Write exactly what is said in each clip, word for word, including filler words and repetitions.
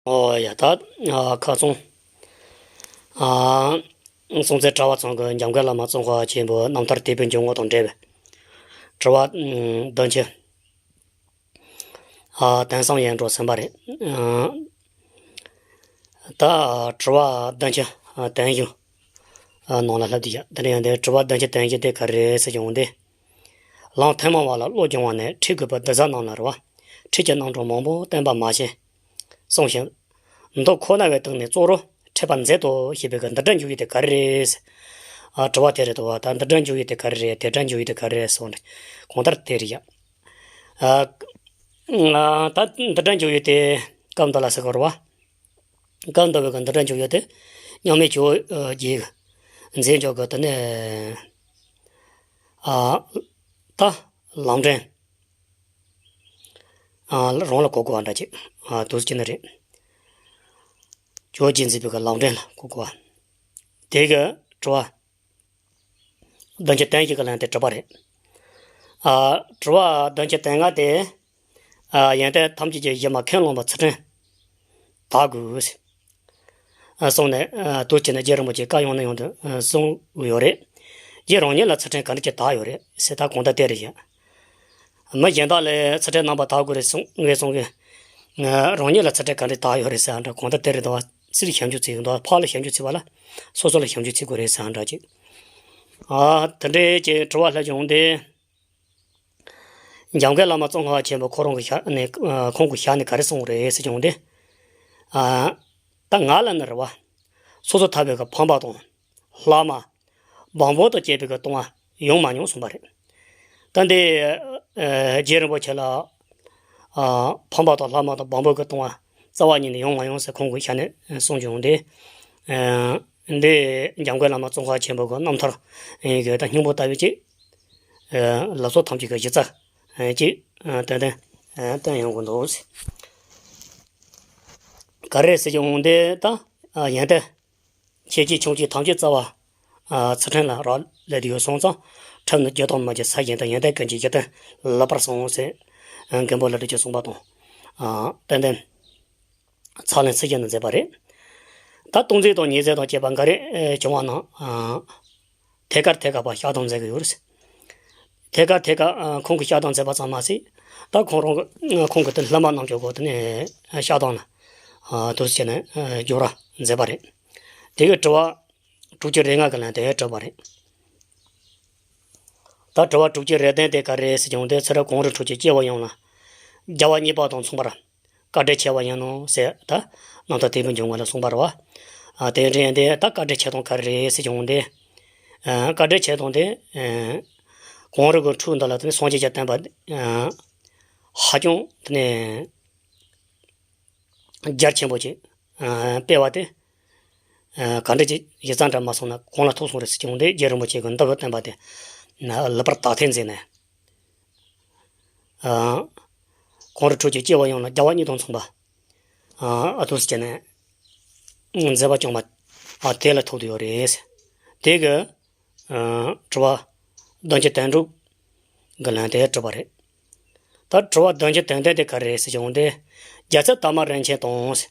ཨོ་ཡ་ད། ཨ་ཁ་སང་། ཨ་སྲོང་བཙན་གྲགས་པ་ཚང་གི་འཇམ་མགོན་བླ་མ་ཙོང་ཁ་པ་ཆེན་པོའི་རྣམ་ཐར་དེད་དཔོན་འཇུག་ངོགས་དང་འབྲེལ་བའི་དྲི་བ་ཨ་བདུན་ཅུ། ཨ་དོན་གསུམ་ཡན་འགྲོ་ཟིན་པ་རེད། ཨ་ད་དྲི་བ་བདུན་ཅུ་ཨ་དོན་བཞི་ཨ་ནང་ལ་ལྷབ་བསྡད་ཡ། དེ་ནས་ཡང་དེ་དྲི་བ་བདུན་ཅུ་དོན་བཞི་དེ་ག་རེ་རེད་ཟེར་བྱུང་སྟེ། ལམ་ཐུན་མོང་བ་ལ་བློ་སྦྱོང་བ་ནི་ཁྲིད་དགོས་པའི་གདུལ་བྱ་རྣམས་ལ་རེད་བ། ཁྲིད་ཀྱི་རྣམ་གྲངས་མང་པོ་བསྟན་པ་མ་བྱན། གསུངས་ཤིང་། མདོ་ཁོ་ན་བའི་སྟེང་ནས་གཙོ་བོར་ཁྲིད་པར་མཛད་དོ་ཞེས་པའི་གི་འདི་འདྲ་འཇུག་ཡུལ་དེ་ག་རེ་རེད། ཨ་དྲི་བ་དེ་རེད་དོ། ད་འདི་འདྲ་འཇུག་ཡུལ་དེ་ག་རེ་རེད། དེ་འདྲ་འཇུག་ཡུལ་དེ་ག་རེ་རེད་གསུངས་ནས་གང་ལྟར་དེ་རེད་ཡ། ཨ་ད་འདི་འདྲ་འཇུག་ཡུལ་དེ་སྐབས་འདི་ལ་ཟེར་གོ་རེད་བ། སྐབས་འདི་བའི་གི་འདི་འདྲ་འཇུག་ཡུལ་དེ་མཉམ་མེད་ཇོ་བོ་རྗེས་མཛད་འཇོག་གི་དེ་ནས་ཨ་ད་ལམ་འདྲེན། ཨ་རང་ལ་གོ་དགོས་པ་འདྲ་ཅིག་ཨ་དུས་ཅི་ནི་རེད། ཇོ་བོ་རྗེས་མཛད་པའི་གི་ལམ་འདྲེན་ལ་གོ་དགོས་པ། དེ་གི་དྲི་བ་བདུན་ཅུ་དོན་བཞི་གི་ལན་དེ་གྲུབ་པ་རེད། ཨ་དྲི་བ་བདུན་ཅུ་དོན་ལྔ་དེ། ཨ་ཡོན་ཏན་ཐམས་ཅད་ཀྱི་གཞི་མ་ཁས་བླངས་པ་ཚུལ་ཁྲིམས་དག་དགོས། ཨ་གསུངས་ནས་ཨ་དུས་ཅི་ནི་རྗེ་རིན་པོ་ཆེ་བཀའ་ཡང་ནས་ཡང་དུ་ཨ་གསུངས་ཡོད་རེད། རྗེ་རང་ཉིད་ལ་ཚུལ་ཁྲིམས་ག་འདྲ་ཅིག་དག་ཡོད་རེད་ཟེར། ད་གང་ལྟར་དེ་རེད་ཡ། མི་གཞན་དག་ལ་ཚུལ་ཁྲིམས་རྣམ་པར་དག་དགོས་རེད་གསུངས་ངས་གསུང་གི། ང་རང་ཉིད་ལ་ཚུལ་ཁྲིམས་ག་འདྲ་དག་ཡོད་རེད་ཟེར་འདྲ་གང་ལྟར་དེ་རེད་དོ། སུ་ལ་ཞིབ་འཇུག་བྱེད་ཀྱི་འདུག་ཕ་ལ་ཞིབ་འཇུག་བྱེད་པ་ལ་སོ་སོ་ལ་ཞིབ་འཇུག་བྱེད་དགོས་རེད་ཟེར་འདྲ་ཅིག་ཨ་དེ་འདྲའི་ཅིག་དྲི་བ་ལྷག་བྱུང་སྟེ། འཇམ་མགོན་བླ་མ་ཙོང་ཁ་པ་ཆེན་པོ་ཁོ་རང་གི་ཞལ་ནས་ཨ་ཁོང་གི་ཞལ་ནས་ག་རེ་གསུངས་རེད་ཟེར་བྱུང་སྟེ། ཨ་ད་ང་ལ་ནི་རེད་བ། སོ་སོ་ཐར་པའི་གི་ཕམ་པ་དང་། ལྷག་མ། བམ་པོ་དང་བཅས་པའི་གི་ལྟུང་བ་ཡོང་མ་མྱོང་གསུངས་པ་རེད། ད་འདི་ཨ་རྗེ་རིན་པོ་ཆེ་ལ་ཨ་ཕམ་པ་དང་ལྷག་མ་དང་བམ་པོ་གི་ལྟུང་བ་རྩ་བ་ཉིད་ནས་ཡོང་མ་མྱོང་ཟེར་ཁོང་གི་ཞལ་ནས་གསུངས་བྱུང་སྟེ། ཨ་འདི་འཇམ་མགོན་བླ་མ་ཙོང་ཁ་པ་ཆེན་པོ་གི་རྣམ་ཐར་ཡིན་གི་ད་སྙིང་པོ་ལྟ་བུའི་ཅིག་ཨ་ལ་སོགས་ཐམས་ཅད་ཀྱི་གཞི་རྩ་ཅིག་ཏན་ཏན་བསྟན་ཡོང་གི་འདུག་ག་རེ་ཟེར་གྱི་འོང་དེ་ད་ཡོན་ཏན་ཆེ་ཆེ་ཆུང་ཆུང་ཐམས་ཅད་རྩ་བ་ཚུལ་ཁྲིམས་ལ་རག་ལས་ཏེ་ཡོད་སོང་ཙང་། ཁྲིམས་ནི་རྒྱུ་དང་མ་རྒྱུ་ས་གཞན་དང་། ཡོན་ཏན་ཀུན་གྱི་གཞི་རྟེན་ལེགས་པར་བསྲུང་ཟེར་མགོན་པོ་ཀླུ་སྒྲུབ་ཀྱིས་གསུངས་པ་དང་ཏན་ཏན་ཚར་ལན་ཚིག་བཞིན་དུ་མཛད་པ་རེད། ད་ལྟུང་རྫས་དང་ཉེས་རྫས་དང་བཅས་པ་འགའ་རེ་བྱུང་བ་རྣམས། ཐད་ཀར་ཐད་ཀར་བ་བཤགས་སྡོམ་མཛད་ཀྱི་ཡོད་རེད། ཐད་ཀར་ཐད་ཀར་ཨ་ཁོང་གིས་བཤགས་སྡོམ་མཛད་པ་ཙམ་མ་ཟད། ད་ཁོང་རང་གི་ཁོང་གི་དེ་སློབ་མ་རྣམས་ཀྱི་སྒོ་དེ་ནས་བཤགས་སྡོམ་ལ་ཨ་དུས་བྱས་ནས་ཨ་སྦྱོར་བ་མཛད་པ་རེད། དེ་གི་དྲི་བ་དྲུག་ཅུ་རེ་ལྔ་གི་ལན་དེ་དྲི་བ་རེད། ད་དྲི་བ་དྲུག་ཅུ་རེ་བདུན་དེ་ག་རེ་ཟེར་བྱུང་དེ། ཚེ་རབས་གོང་རིམ་ཁྲོད་ཀྱི་སྐྱེ་བོ་ཡོངས་ལ་རྒྱལ་བ་གཉིས་པ་དང་མཚུངས་པར་བཀའ་དྲིན་ཆེ་བ་ཡིན་ནོ་ཟེར་ད་རྣམ་ཐར་དེད་དཔོན་འཇུག་ངོགས་ལ་གསུངས་པ་རེད་བ། ཨ་དེ་འདྲ་ཡིན་དེ་ད་བཀའ་དྲིན་ཆེ་སྟངས་ག་རེ་རེད་ཟེར་བྱུང་དེ། ཨ་བཀའ་དྲིན་ཆེ་སྟངས་དེ། ཨ་གོང་རིམ་གྱི་ཁྲོད་འདི་ལ་དེ་ནི་སངས་རྒྱས་ཀྱི་བསྟན་པ་ཨ་ཧ་ཅང་དེ་ནི་རྒྱ་ཆེན་པོ་ཅིག་ཨ་སྤེལ་བ་དེ། ཨ་ག་འདྲ་ཅིག་ཡིག་ཚང་འདྲ་མ་སོང་ན་གང་ལ་ཐུག་སོང་རེད་ཟེར་བྱུང་དེ། རྗེ་རིན་པོ་ཆེ་གིས་འདི་བའི་བསྟན་པ་དེ་ལེགས་པར་དག་ཐེར་མཛད་ནས། ཨ་གོང་རིམ་ཁྲོད་ཀྱི་སྐྱེ་བོ་ཡོངས་ལ་རྒྱལ་བ་གཉིས་དང་མཚུངས་པ། ཨ་ཨ་ཐུགས་སུ་བྱས་ནས་མཛད་པ་བསྐྱངས་པ་ཨ་དེ་ལ་ཐུག་བསྡད་ཡོད་རེད། དེ་གི་ཨ་དྲི་བ་བདུན་ཅུ་དོན་དྲུག་གི་ལན་དེ་དྲི་བ་རེད། ད་དྲི་བ་བདུན་ཅུ་དོན་བདུན་དེ་ག་རེ་རེད་ཟེར་བྱུང་དེ། རྒྱལ་ཚབ་དར་མ་རིན་ཆེན་དང་།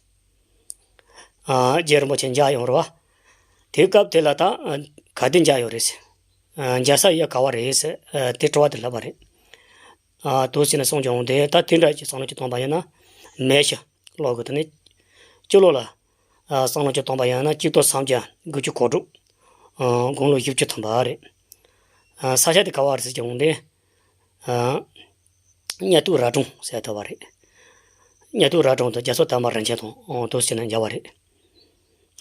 ཨ་རྗེ་རིན་པོ་ཆེ་མཇལ་ཡོང་རེད་བ། དེའི་སྐབས་དེ་ལ་ད་ག་དུས་མཇལ་ཡོད་རེད་ཟེར། ཨ་མཇལ་ས་ཡུལ་ག་བ་རེད་ཟེར་ཨ་དེ་དྲི་བ་དེ་ལབ་པ་རེད། ཨ་དུས་ཟིན་ནས་གསུངས་བྱུང་དེ། ད་དེ་འདྲ་ཅིག་བསམ་བློ་ཅིག་བཏང་པ་ཡིན་ན། མེ་ཤི་ཀློག་གི་དེ་ནི་སྤྱི་ལོ་ལ་ཨ་བསམ་བློ་ཅིག་བཏང་པ་ཡིན་ན། གཅིག་སྟོང་སུམ་བརྒྱ་དགུ་བཅུ་གོ་དྲུག་ཨ་དགུང་ལོ་བཞི་བཅུ་ཐམ་པ་རེད། ཨ་ས་ཆ་དེ་ག་བ་རེད་ཟེར་བྱུང་དེ། ཨ་གཉའ་སྟོད་ར་སྒྲུང་ཟེར་ཐུབ་པ་རེད། གཉའ་སྟོད་ར་སྒྲུང་དུ་རྒྱལ་ཚབ་དར་མ་རིན་ཆེན་དང་དུས་ཟིན་ནས་མཇལ་བ་རེད།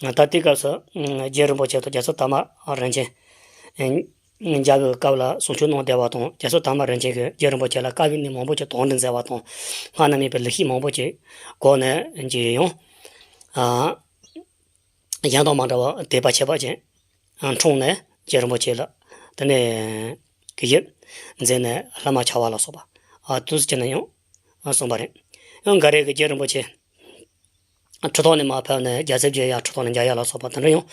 ད་དེའི་སྐབས་སུ་རྗེ་རིན་པོ་ཆེ་དང་རྒྱལ་ཚབ་དར་མ་རིན་ཆེན་མཇལ་བའི་སྐབས་ལ་གསུང་ཆོས་གནང་བསྡད་པ་དང་། རྒྱལ་ཚབ་དར་མ་རིན་ཆེན་གྱིས་རྗེ་རིན་པོ་ཆེ་ལ་དཀའ་བའི་གནས་མང་པོ་ཅིག་དང་འདྲི་མཛད་པ་དང་། སྔ་ན་མེད་པའི་ལེགས་བཤད་མང་པོ་ཅིག་གོ་ནས་ཀྱི་ཡང་། ཨ་གཞན་དང་མ་འདྲ་བར་དད་པ་ཆེ་བ་ཅན་འཁྲུངས་ནས་རྗེ་རིན་པོ་ཆེ་ལ་དེ་ནས་གུས་ཞབས་མཛད་ནས་བླ་མ་ཕྱག་དབང་ལ་སོགས་པ་ཨ་དུས་ཟིན་ནས་ཡང་གསུངས་པ་རེད། ཡང་འགའ་རེ་གིས་རྗེ་རིན་པོ་ཆེ་ཁྲི་ཐོག་ནས་མར་ཕེབས་ནས་རྒྱལ་ཚབ་མཇལ་ཡ་ཁྲི་ཐོག་ནས་མཇལ་ཡ་ལ་སོགས་པ་དེ་འདྲ་ཡང་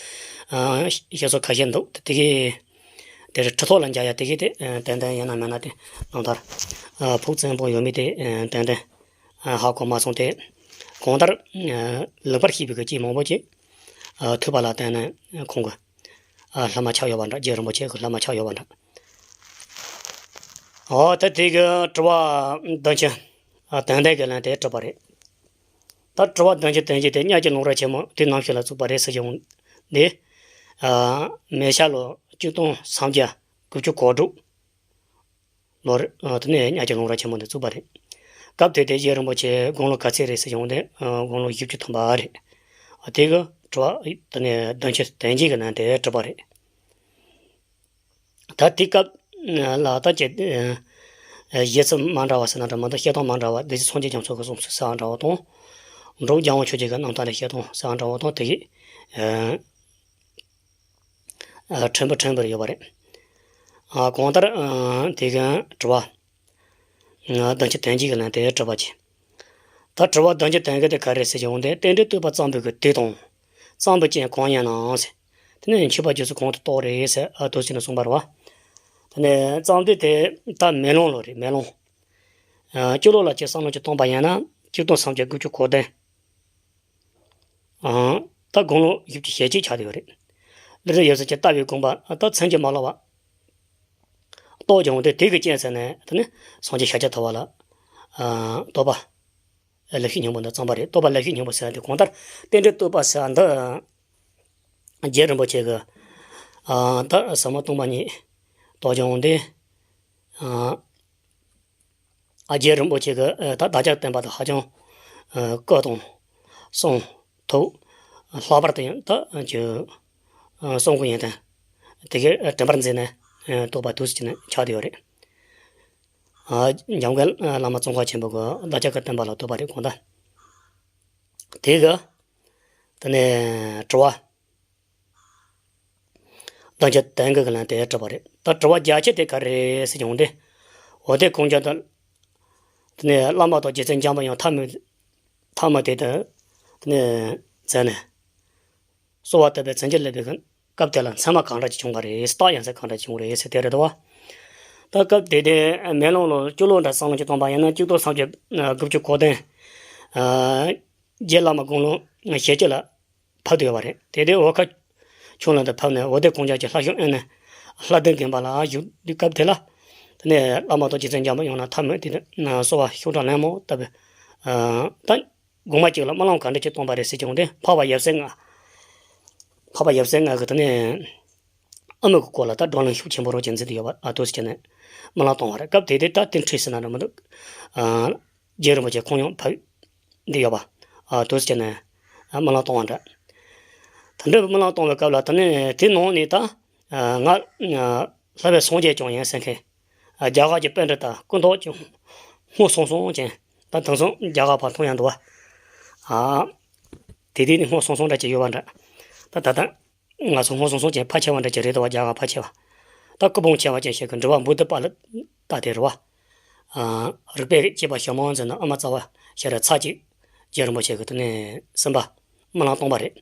ཨ་བཤད་སྲོལ་ཁ་ཤས་འདུག་དེ་གའི་དེ་རེད། ཁྲི་ཐོག་ལ་མཇལ་ཡ་དེ་གའི་དེ་ཨ་ཏན་ཏན་ཡིན་ན་མིན་ན་དེ་རྣམ་ཐར་ཨ་ཕུགས་བཙན་པོ་ཡོད་མེད་དེ་ཨ་ཏན་ཏན་ཨ་ཧ་གོ་མ་སོང་སྟེ། གང་ལྟར་ལེགས་པར་ཤེས་པའི་གི་སྐྱེས་མང་པོ་ཅིག་ཐོས་པ་ལ་བརྟེན་ནས་ཁོང་གི་བླ་མ་ཆགས་ཡོད་པ་འདྲ། རྗེ་རིན་པོ་ཆེ་གི་བླ་མ་ཆགས་ཡོད་པ་འདྲ། འོ་ད་དེ་གི་དྲི་བ་བདུན་ཅུ་དོན་ལྡན་གྱི་ལན་དེ་དྲིས་པ་རེད། ད་དྲི་བ་བདུན་ཅུ་དོན་བརྒྱད་དེ་གཉའ་ཁྲི་ལུང་ར་ཆེན་མོ་དེ་ནམ་ཞིག་ལ་བཙུགས་པ་རེད་ཟེར་ཡོང་དུས། མེ་ཤ་ལོ་གཅིག་སྟོང་སུམ་བརྒྱ་དགུ་བཅུ་གོ་དྲུག་ལོར་དེ་ནས་གཉའ་ཁྲི་ལུང་ར་ཆེན་མོ་དེ་བཙུགས་པ་རེད། སྐབས་དེ་དེ་རྗེ་རིན་པོ་ཆེ་དགུང་ལོ་ག་ཚོད་རེད་ཟེར་ཡོང་དུས་དགུང་ལོ་བཞི་བཅུ་ཐམ་པ་རེད། དེ་གི་དྲི་བ་དེ་ནས་བདུན་ཅུ་དོན་བརྒྱད་ཀྱི་ནང་དེ་དྲིས་པ་རེད། ད་དེ་སྐབས་ལ་ད་ཅི། གཞི་ཚུལ་མ་འདྲ་བ་ཟེར་ན་འདྲ་མ་གཏོགས་བཤད་སྟངས་མ་འདྲ་བ། བདུད་རྩི་སངས་རྒྱས་རྒྱ་མཚོ་གི་གསུང་ཚུལ་ཟེར་བ་འདྲ་བ་དང་། འབྲོམ་རྒྱལ་དབང་ཆོས་རྒྱལ་གྱི་རྣམ་ཐར་ལས་བཤད་སྟངས་ཟེར་བ་འདྲ་བ་དང་། དེ་གི་ཕྲན་བུ་ཕྲན་བུར་ཡོད་པ་རེད། གང་ལྟར་དེ་གི་དྲི་བ་བདུན་ཅུ་དོན་བརྒྱད་ཀྱི་ལན་དེ་དྲིས་པ་ཅིག་ད་དྲི་བ་བདུན་ཅུ་དོན་བརྒྱད་དེ་ག་རེ་ཟེར་གྱི་འོང་དེ། རྟེན་འབྲེལ་བསྟོད་པ་རྩོམ་པའི་གི་དུས་དང་། རྩོམ་པའི་རྐྱེན་གང་ཡིན་ནའང་ཟེར། དེ་ནས་མཆོད་པ་རྗེས་སུ་གང་དུ་གཏོགས་རེད་ཟེར་ཨ་དུས་ཟིན་ནས་གསུངས་པ་རེད་བ། དེ་ནས་རྩོམ་དེ་དེ་ད་མེ་ལོང་ལོ་རེད། མེ་ལོང་། སྤྱི་ལོ་ལ་ཅིག་བསམ་བློ་ཅིག་བཏང་པ་ཡིན་ན་གཅིག་སྟོང་སུམ་བརྒྱ་དགུ་བཅུ་གོ་བདུན། ད་དགུང་ལོ་བཞི་བཅུ་ཞེ་གཅིག་ཆགས་བསྡད་ཡོད་རེད། ལི་རི་ཡབ་སྲས་ཀྱི་ལྟ་བའི་དགོངས་པ་ད་ཚིམ་གྱིས་མ་ལོག་པ། རྟོགས་བྱུང་སྟེ་དེ་གི་རྐྱེན་ཟེར་ནས་དེ་ནི་སངས་རྒྱས་ཤཱཀྱ་ཐུབ་པ་ལ་བསྟོད་པ་ལེགས་བཤད་སྙིང་པོ་འདི་བརྩམས་པ་རེད། བསྟོད་པ་ལེགས་བཤད་སྙིང་པོ་ཟེར་ཏེ་གང་ལྟར་རྟེན་འབྲེལ་བསྟོད་པ་ཟེར་འདི་རྗེ་རིན་པོ་ཆེ་གི་ད་ཟབ་མོ་སྟོང་པ་ཉིད་རྟོགས་བྱུང་སྟེ། རྗེ་རིན་པོ་ཆེ་གི་ད་བདག་ཅག་བསྟན་པ་དང་ཧ་ཅང་སྐུ་དང་གསུང་ཐུགས་ལྷག་པར་དུ་ཡང་ད་ཅི་གསུང་གི་ཡོན་ཏན་དེ་གའི་དྲན་པར་མཛད་ནས་བསྟོད་པ་དུས་སུ་ནས་ཆགས་བསྡད་ཡོད་རེད། འཇམ་མགོན་བླ་མ་ཙོང་ཁ་ཆེན་པོ་གི་བདག་ཅག་གི་བསྟན་པ་ལ་བསྟོད་པ་རེད། གང་ལྟར་དེ་གི་དེ་ནས་དྲི་བ་བདག་ཅག་བསྟན་གི་གི་ལན་དེ་དྲིས་པ་རེད། ད་དྲི་བ་རྒྱ་ཆེ་དེ་ག་རེ་ཟེར་ཡོང་དེ། འོ་དེ་གོང་ཆ་དང་དེ་ནས་བླ་མ་དང་རྗེ་བཙུན་འཇམ་པའི་དབྱངས་ཐ་མི་ཐ་མི་དེ་དང་དེ་ནས་མཛད་ནས། གསོལ་བ་བཏབ་པའི་མཚན་ཅན་སླེབས་པའི་སྐབས་དེ་ལ་མཚན་མ་གང་འདྲ་ཅིག་བྱུང་བ་རེད། རྟགས་ཡང་མཚན་གང་འདྲ་ཅིག་བྱུང་བ་རེད་ཟེར་དེ་རེད་དོ། ད་སྐབས་དེ་དེ་མེ་ལོང་ལོ་སྤྱི་ལོ་འདྲ་བསམ་བློ་ཅིག་གཏོང་པ་ཡིན་ན་གཅིག་སྟོང་སུམ་བརྒྱ་དགུ་བཅུ་གོ་བདུན། རྗེ་བླ་མ་དགུང་ལོ་ཞེ་གཅིག་ལ་ཕེབས་བསྡད་ཡོད་པ་རེད། དེ་དེ་འོལ་ཁ་ཆུང་ལ་འདི་ཕེབས་ནས་འོ་དེ་གོང་ཆ་གི་ལྷ་ཞུ་ཨེ་ནས་ལྷ་ལྡན་དགོན་པ་ལ་བཞུགས་དུས་སྐབས་དེ་ལ། དེ་ནས་བླ་མ་དང་རྗེ་བཙུན་འཇམ་པའི་དབྱངས་ལ་ཐ་མི་དེ་ནས་གསོལ་བ་ཤུགས་དྲག་ལན་མང་བཏབ་པས། ད། དགོང་མོ་གཅིག་ལ་སྨོན་ལམ་ག་འདྲ་ཅིག་བཏང་བ་རེད་ཟེར་གྱི་འོང་དེ། འཕགས་པ་ཡབ་སྲས་ལྔ། འཕགས་པ་ཡབ་སྲས་ལྔ་གི་དེ་ནས་ཨ་མའི་གི་སྐོར་ལ་ད་བགྲོ་གླེང་ཤུགས་ཆེན་པོ་རོགས་ཀྱི་མཛད་དེ་ཡོད་པ་ཨ་ཏོ་ཟེར་གྱི་ནས་སྨོན་ལམ་བཏང་བ་རེད། སྐབས་དེ་དེ་ད་དེ་འཁྲིད་ཟེར་ན་འདྲ་མི་འདུག་རྗེ་རིན་པོ་ཆེ་ཁོང་ཡང་ཕེབས་འདི་ཡོད་པ་ཨ་ཏོ་ཟེར་གྱི་ནས་སྨོན་ལམ་བཏང་བ་འདྲ། དེ་འདྲ་སྨོན་ལམ་བཏང་བའི་སྐབས་ལ་དེ་ནས་དེ་ནང་ནས་ད། ང་། བསླབ་པའི་སངས་རྒྱས་ཀྱང་ཡིན་ཟེར་མཁན། རྒྱ་གར་གྱི་པཎྜི་ཏ་སྐུ་མདོག་ཀྱང་སྔོ་སངས་སངས་ཅན། ད་དེང་སང་རྒྱ་གར་ཕར་མཐོང་ཡང་འདུག་བ། དེ་དུས་ནི་སྔོ་སངས་སངས་འདྲ་ཅིག་ཡོད་པ་འདྲ། ད་ད་ལྟ་ང་ཚོ་སྔོ་སངས་སངས་ཅན་ཕལ་ཆེ་བ་འདྲ་ཅིག་རེད་འདུག་བ། རྒྱ་གར་ཕལ་ཆེ་བ། ད་སྐུ་ཕུང་ཆེ་བ་ཅན་ཞིག་གི་འབྲི་བ་བུ་དུ་པ་ལ་ད་དེ་རེད་བ། རིག་པའི་བསྐྱེད་པ་ཞིབ་མོ་མཛད་ན་ཨ་མ་རྩ་བ་ཤེས་རབ་ཚར་གཅིག་རྗེ་རིན་པོ་ཆེ་གི་དེ་ནས་སེམས་པ་སྨོན་ལམ་བཏང་བ་རེད།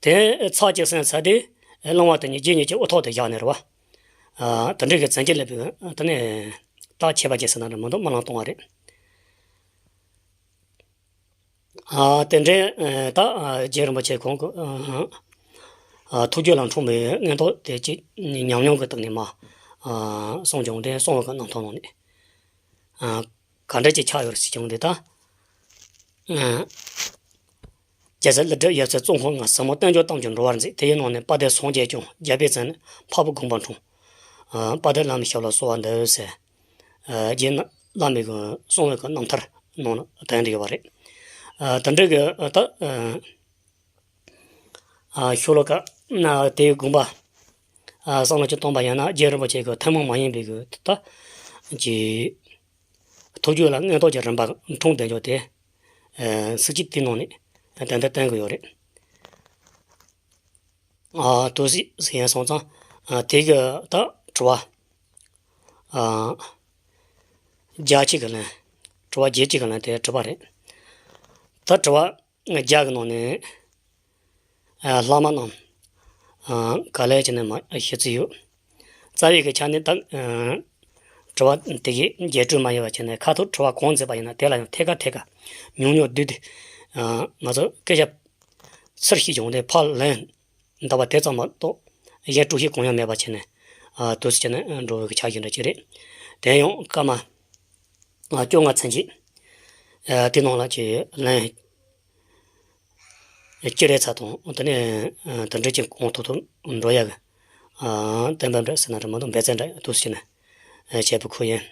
དེ་ཚར་གཅིག་གསན་ཚར་དུས་སློབ་མ་དེ་གཉིས་རྗེས་གཉིས་ཀྱི་དབུ་ཐོག་ཏུ་བཞག་ནས་རེད་བ། དེ་འདྲའི་གི་མཚན་གྱི་ལེགས་པའི་དེ་ནས་རྟགས་ཆད་པ་བཅད་ཟེར་ན་འདྲ་མི་འདུག་སྨོན་ལམ་གཏོང་བ་རེད། དེ་འདྲའི་ད་རྗེ་རིན་པོ་ཆེ་ཁོང་གི་ཐུགས་རྒྱུད་ལ་འཁྲུངས་པའི་མངོན་རྟོགས་དེ་ཅིག་ཉམས་མྱོང་གི་སྟེང་ནས་མ་གསུངས་བྱུང་སྟེ་གསུང་བའི་གི་རྣམ་ཐར་ནང་ནས་ག་འདྲ་ཅིག་ཆགས་ཡོད་རེད་ཟེར་བྱུང་སྟེ་ད། རྒྱལ་སྲས་ཀླུ་སྒྲུབ་ཡབ་སྲས་ཙོང་ཁ་ལྔ། ཟབ་མོ་བསྟན་འགྱུར་གཏམ་གྱི་འགྲོ་བར་མཛད། དེ་ཡི་ནང་ནས་དཔལ་ལྡན་སངས་རྒྱས་ཀྱང་། རྒྱལ་པོའི་མཚན་ནི་འཕགས་པའི་དགོངས་པ་འཁྲུངས། དཔལ་ལྡན་བླ་མའི་ཞབས་ལ་གསོལ་བ་འདེབས་ཟེར། རྗེ་བླ་མའི་གསུང་བའི་གི་རྣམ་ཐར་ནང་ལ་དོན་དུ་ཡོད་པ་རེད། དེ་འདྲའི་གི་ད་ཤོ་ལོ་ཀ་དེའི་དགོངས་པ་བསམ་བློ་ཅིག་བཏང་པ་ཡིན་ན་རྗེ་རིན་པོ་ཆེ་གི་ཐུན་མོང་མ་ཡིན་པའི་གི་ད་ཀྱི། ཐུགས་རྒྱུད་ལ་མངོན་རྟོགས་ཀྱི་རིམ་པ་འཁྲུངས་བསྡད་ཆོག་དེ། ཚིགས་བཅད་དེའི་ནང་ནས་ཏན་ཏན་བསྟན་གྱི་ཡོད་རེད། ཨ་དུ་སི་ཟེར་ཡང་སོང་ཙང་ཨ་དེ་གི་ད་དྲི་བ་ཨ་བརྒྱད་ཅིག་གི་ལན། དྲི་བ་བརྒྱད་ཅིག་གི་ལན་དེ་དྲི་བ་རེད། ད་དྲི་བ་བརྒྱད་གི་ནང་ནས། ཨ་བླ་མ་རྣམས་ཨ་ག་ལེར་བྱས་ནས་མ་ཞུ་རྩིས་ཡོད། རྩ་བའི་གི་ཆ་ནས་ད་ཨ་ དྲི་བ་དེ་གའི་རྒྱས་སྤྲོས་མ་ཡིན་པ་བྱས་ནས་ཁ་ཐུག་དྲི་བ་གང་མཛད་པ་ཡིན་ན་དེ་ལ་ཡང་ཐད་ཀ་ཐད་ཀ་ཉུང་ཉུང་བསྡུས་ཏེ། ཨ། ང་ཚོ་སྐད་ཆ་ཚུར་ཤེས་བྱུང་སྟེ་ཕར་ལན་འདེབས་པ་དེ་ཙམ་མ་གཏོགས་གཞན་དཀྲུག་ཤིང་གང་ཡང་མེད་པ་བྱས་ནས། ཨ། འདུག་སེ་བྱས་ནས་འགྲོ་བའི་ཆ་ཞིག་འདྲ་ཅིག་རེད། དེ་ཡང་སྐར་མ་ཨ། བཅོ་ལྔ་ཚན་གཅིག་ཨ། དེ་ནང་ལ་ཅིག་ལན་སྤྱི་རེ་ཚ་དང་དེ་ནས། ཨ། དེ་འདྲ་ཅིག་གང་ཐུབ་ཐུབ་འགྲོ་ཡག་གི། ཨ། གཏན་འབེབས་འདྲ་ཟེར་ན་འདྲ་མ་གཏོགས་འབད་བརྩོན་འདྲ་འདུག་སེ་བྱས་ནས། ཨ། བྱས་པའི་ཁུལ་ཡིན།